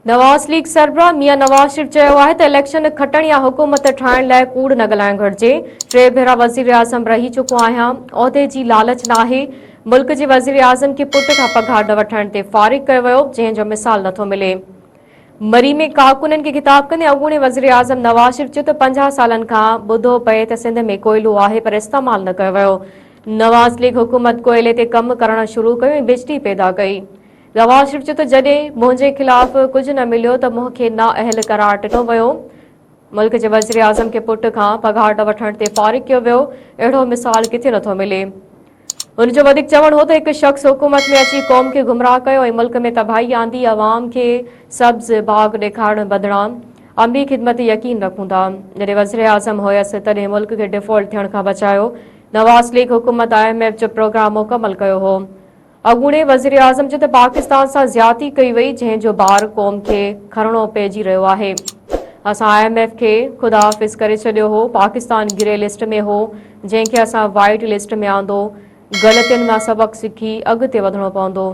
Nawaz league سربراهه ميان نواز شريف چيو آهي ته اليڪشن کٽڻ يا حڪومت ٺاهڻ لاء ڪوڙ نه ڳالهائڻ گهرجي، ٽي ڀيرا وزيراعظم رهي چڪو آهيان، عهدي جي لالچ ناهي، ملڪ جي وزيراعظم کي پٽ کان پگهار نه وٺڻ تي فارغ ڪيو ويو، جنهن جو مثال نٿو ملي. مري ۾ ڪارڪنن کي خطاب ڪندي اڳوڻي وزيراعظم نواز شريف چيو ته 50 سالن کان ٻڌو پئي ته سنڌ ۾ ڪوئلو آهي پر استعمال نه ڪيو ويو، نواز ليگ حڪومت ڪوئلي تي ڪم ڪرڻ شروع ڪيو ۽ بجلي پيدا ڪئي. نواز شريف چيو ته جڏهن منهنجي خلاف ڪجهه نه مليو ته مون کي نااهل قرار ڏنو ويو، ملڪ جي وزيراعظم کي پٽ کان پگهار نه وٺڻ تي فارغ ڪيو ويو، اهڙو مثال ڪٿي نٿو ملي. هن جو وڌيڪ چوڻ هو ته هڪ شخص حڪومت ۾ اچي قوم کي گمراهه ڪيو ۽ ملڪ ۾ تباهي آندي، عوام کي سبز باغ ڏيکارڻ بدران عملي خدمت تي يقين رکون ٿا، جڏهن وزيراعظم هيس تڏهن ملڪ کي ڊيفالٽ ٿيڻ کان بچايو، نواز ليگ حڪومت I M F جو پروگرام مڪمل ڪيو هو. اڳوڻي وزيراعظم چيو ته پاڪستان سان زيادتي ڪئي وئي جنهن جو بار قوم کي کڻڻو پئجي رهيو آهي، اسان I M F کي خدا حافظ ڪري ڇڏيو هو، پاڪستان گري لسٽ ۾ هو جنهن کي اسان وائيٽ لسٽ ۾ آندو، غلطين مان سبق سکي اڳتي وڌڻو پوندو.